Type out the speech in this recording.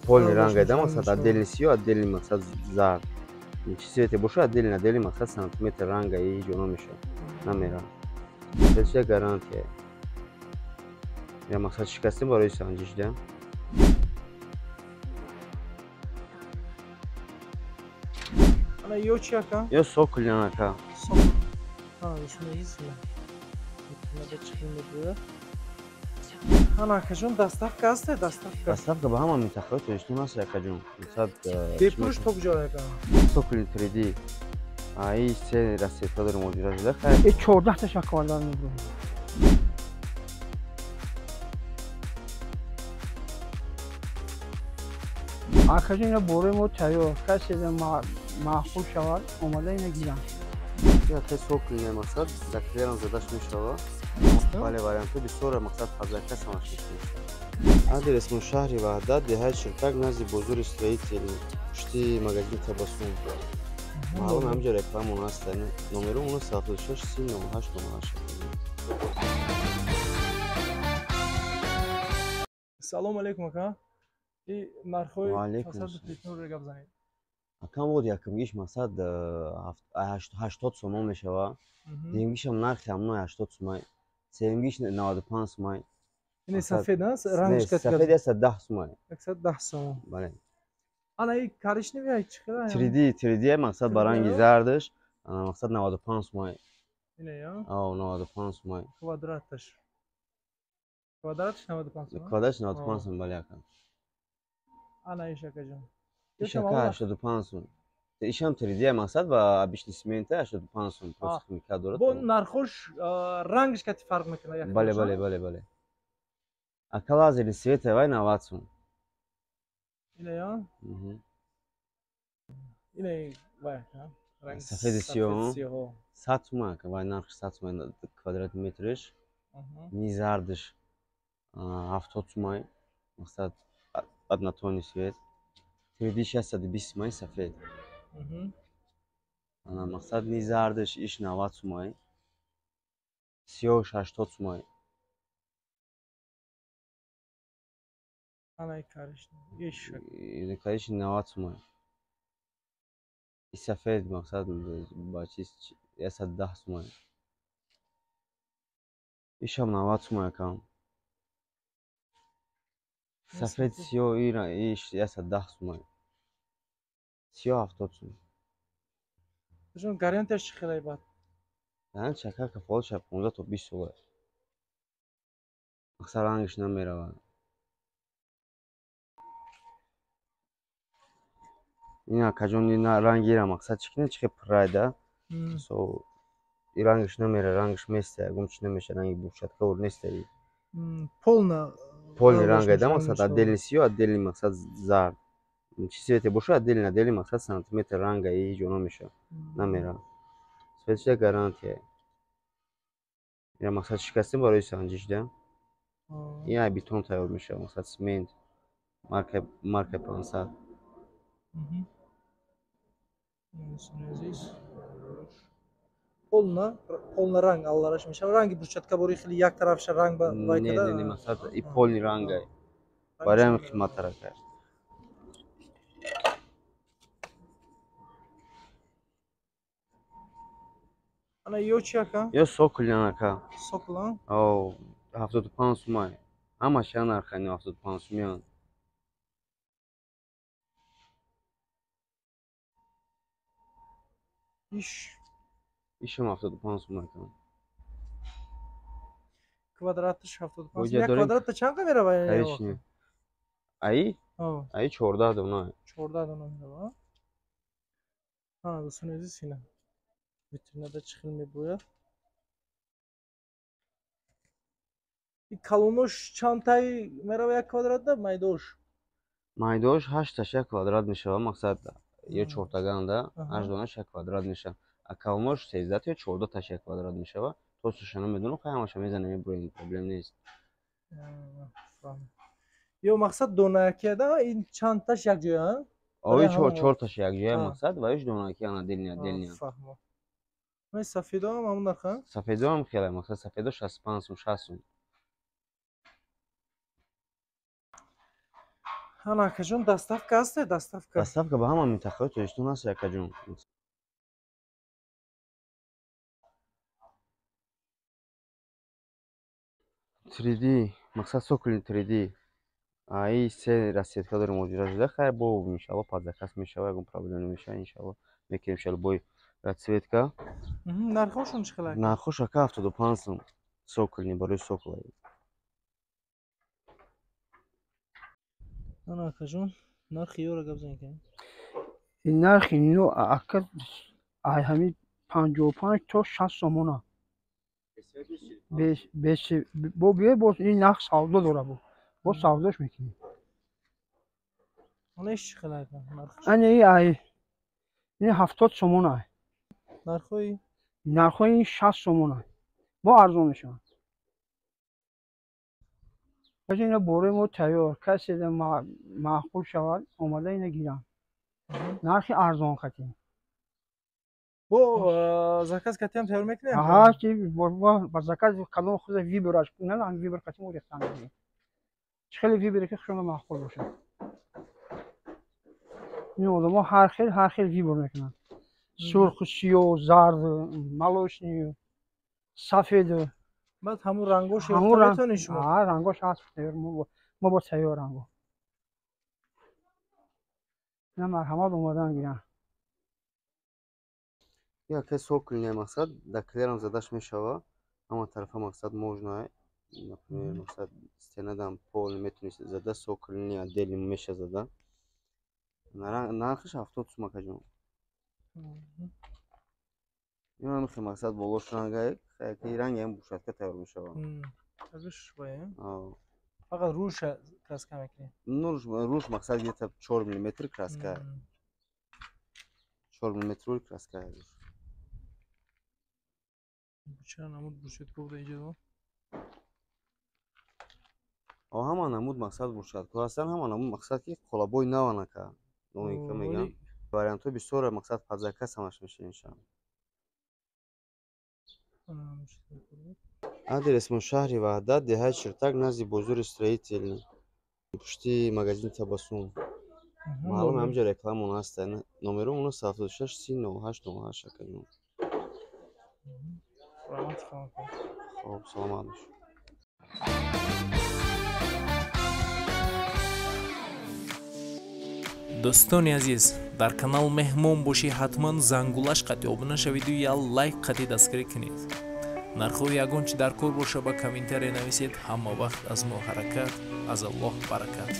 Полный ранг айда мақсад отдельный сиё, отдельный мақсад зард. Чи цвете боша отдельно, отдельный мақсад сантиметр ранга ҳеҷ ҷо намешавад. Намерад. Цветша гарантия. Я мақсад шикастем барои санҷиш да. Ана ё чи ака? Ё соколян ака. Сокол. Ана дӯстони азиз, ана акаҷон, доставка ҳаст? Доставка. Доставка ба ҳама минтақаҳои Тоҷикистон ҳаст акаҷон. Мақсад бепулш то куҷо ака? Соколи 3D. Ай се расцветка дорем ҳозира шуда. Хайр. 14 та шоколад мебурем. Акаҷон, ина бораи мо тайёр. Касе маъқул шавад, омада ина гирам. Яке соколи мақсад заклеран задаш мешавад. Бале, вариантҳо бисёр, мақсад фазлака самаш мешавад. Адрес мо шаҳри Ваҳдат, деҳаи Чиртак, назди бозори строительный, пушти магазини Табассум. Маълум ҳамҷо рекламамон ҳаст. Номеро 976 30 98 98. Салом алейкум ака. И нархҳои фасаду плитнорро гап занед. Акам буд якумгиш мақсад 80 сомон мешавад. Дуюмгишам нархи ҳамои 80 сомон. Сеюмгиш 95 сомон. Ин сафед аст? Рангаш сафед 110 сомон. 110 сомон. Бале. Ана ин коричневый чӣ қадар? 3D, 3D мақсад ба ранги зардаш, мақсад 95 сомон. Ине я? Ав, 95 сомон. Квадраташ. Квадраташ 95 сомон. Квадраташ 95 сомон, бале ака. Ана иш акаҷон. Иш ака 85 сомон. Ишам 3D мақсад ва обычный цемента 85 сом просто химика дорад. Бо нархош рангаш кати фарқ мекунад. Бале, бале, бале, бале. Ака лазери света вай 90 сом. Ине я? Ине вай ака. Ранг сафеди сиёҳ. 100 сом ака, вай нархш 100 сом квадрат метриш. Ни зардиш 70 сом мақсад однотонный свет. 3D 620 сом сафед. Ана мақсад ни зардиш иш 90 сомон, сиёҳш 80 сомон. Ана коричневый иш. Коричневый 90 сомон. И сафед мақсад ба чиз 110 сомон. Ишам 90 сомон акам. Сафед сиёҳ иш 110 сомон. Сиёҳ 70 сом. Ҷон, гарантияш чӣ хелай бад? Гарантияш ака кафолатш 15 то 20 сола. Мақсад рангаш намеравад. Ин акаҷон, ин рангира мақсад чӣ кунед, чӣ хел пуррайда. Со и рангаш намера, рангаш места, ягон чӣ намеша, ранги бурчатка ур неста. Полна полный ранг айда мақсад отдельный сиёҳ, отдельный мақсад зард. Чи цвете боша отдельно, отдельный мақсад сантиметр ранга ҳеҷ ҷо намешавад. Намерад. Цветша гарантия. Я мақсад шикастем барои санҷиш да. Ин ай бетон тайёр мешавад, мақсад цемент, марка марка 500. Полна, полна ранг аллараш мешавад. Ранги бурчатка бори хеле як тарафша ранг ба вай Не, када. не, не, мақсад и полный ранг ай. Барои ҳамин қиматтар ака. Ана ё чи ака? Ё соколян ака. Сокол, а? Ав, 75 сомон. Ҳамаш я нарх ани 75 сомон. Иш Ишам 75 сом ака. Квадраташ 75. Боҷа Як дорем. квадрата чанд қа мерава? Коричневый. Ай? Ай 14 дона. 14 дона мерава. Ана дӯстони азиз, ина витринада чӣ хел мебояд. И калонош чандтай мерава як квадратда, майдош? Майдош 8 як квадрат мешавад, мақсад ё чортаганда 8 донаш як квадрат мешавад. А калонош 13 ё 14 таш як квадрат мешавад. Точноша намедонам, хай ҳамаша мезанем, мебурем, проблем нест. Ё мақсад донакияда ин чандташ якҷоя? Ои чорташ якҷоя мақсад ва иш донаки ана делня делня. Фаҳмо. Ман сафедоам ҳамон нарха? Сафедоам хеле, мақсад сафедо 65 сум, 60 сум. Ана акаҷон, доставка ҳаст, доставка? Доставка ба ҳама минтақаҳои Тоҷикистон ҳаст, акаҷон. 3D, мақсад цокольный 3D. Аи се расцветка дорем ҳозира шуда. Хайр, бо иншалло под заказ мешава, ягон проблема намешава, иншалло мекунем иншалло бой расцветка. Нархошон чӣ хел? Нархош ака 75 сум. Цокольный барои цокол. Ана акаҷон, нархи ёро гап занед. Нархи ино ака ай ҳамин 55 то 60 сомона. Бо биёй, боз ин нарх савдо дора, бо савдош мекунем. Ана иш чӣ хел ака нархш? Ана и ай ин 70 сомона. Нархҳои? Нархҳои ин 60 сомона. Бо арзон мешаванд. Ина бораи мо тайёр, касе маъқул шавад, омада ина гиранд. Нархи арзон хати. Бо заказ катиам тайёр мекунем? Аҳа, чи ба заказ кадом худа выбор аш кунанд, ҳамин выбор кати мо рехтан мегирем. Чӣ хеле выбор е ки хушона маъқул бошад. Ин одамо ҳар хел ҳар хел выбор мекунанд. Сурх, сиёҳ, зард, молочный, сафед. Баъд ҳамун рангош ёфта метавонед шумо? Аҳа, рангош ҳаст, тайёр, мо бо тайёр ранго. Ина марҳамат, омадан гиранд. Яке цокольный мақсад дар клерам задаш мешава. Ҳама тарафа мақсад можно, например, мақсад стена дам пол метавонӣ зада, цокольный отдельно меша зада. Нархиш 70 сум, акаҷон. Ин ҳам мақсад болош рангае, ки ранги ҳам брусчатка тайёр мешава. Фақат рӯша краска мекунем. Ну, рӯш мақсад где-то 4 миллиметр краска. 4 миллиметр краска. Чанд намуд брусчатка буда инҷо? Ҳама намуд мақсад брусчатка ҳастанд, ҳама намуд мақсад ки қолабои наван ака. Новинка мегӯям. Вариантҳои бисёре мақсад под заказ ҳамаш мешава иншалло. Адрес мо шаҳри Ваҳдат, деҳаи Чиртак, назди бозори Строительный, пушти магазини Табассум. Маълум, ҳамҷо рекламамон ҳаст. Номеромон 76 30 08 08, акаҷон. Хоб, саломат бош. Дӯстони азиз, дар канал меҳмон бошӣ, ҳатман зангулаш қатъи обуна шавиду я лайк қатъи дастгирӣ кунед. Нархҳои ягон чи дар кор боша, ба комментария нависед. Ҳама вақт аз мо ҳаракат, аз Аллоҳ баракат.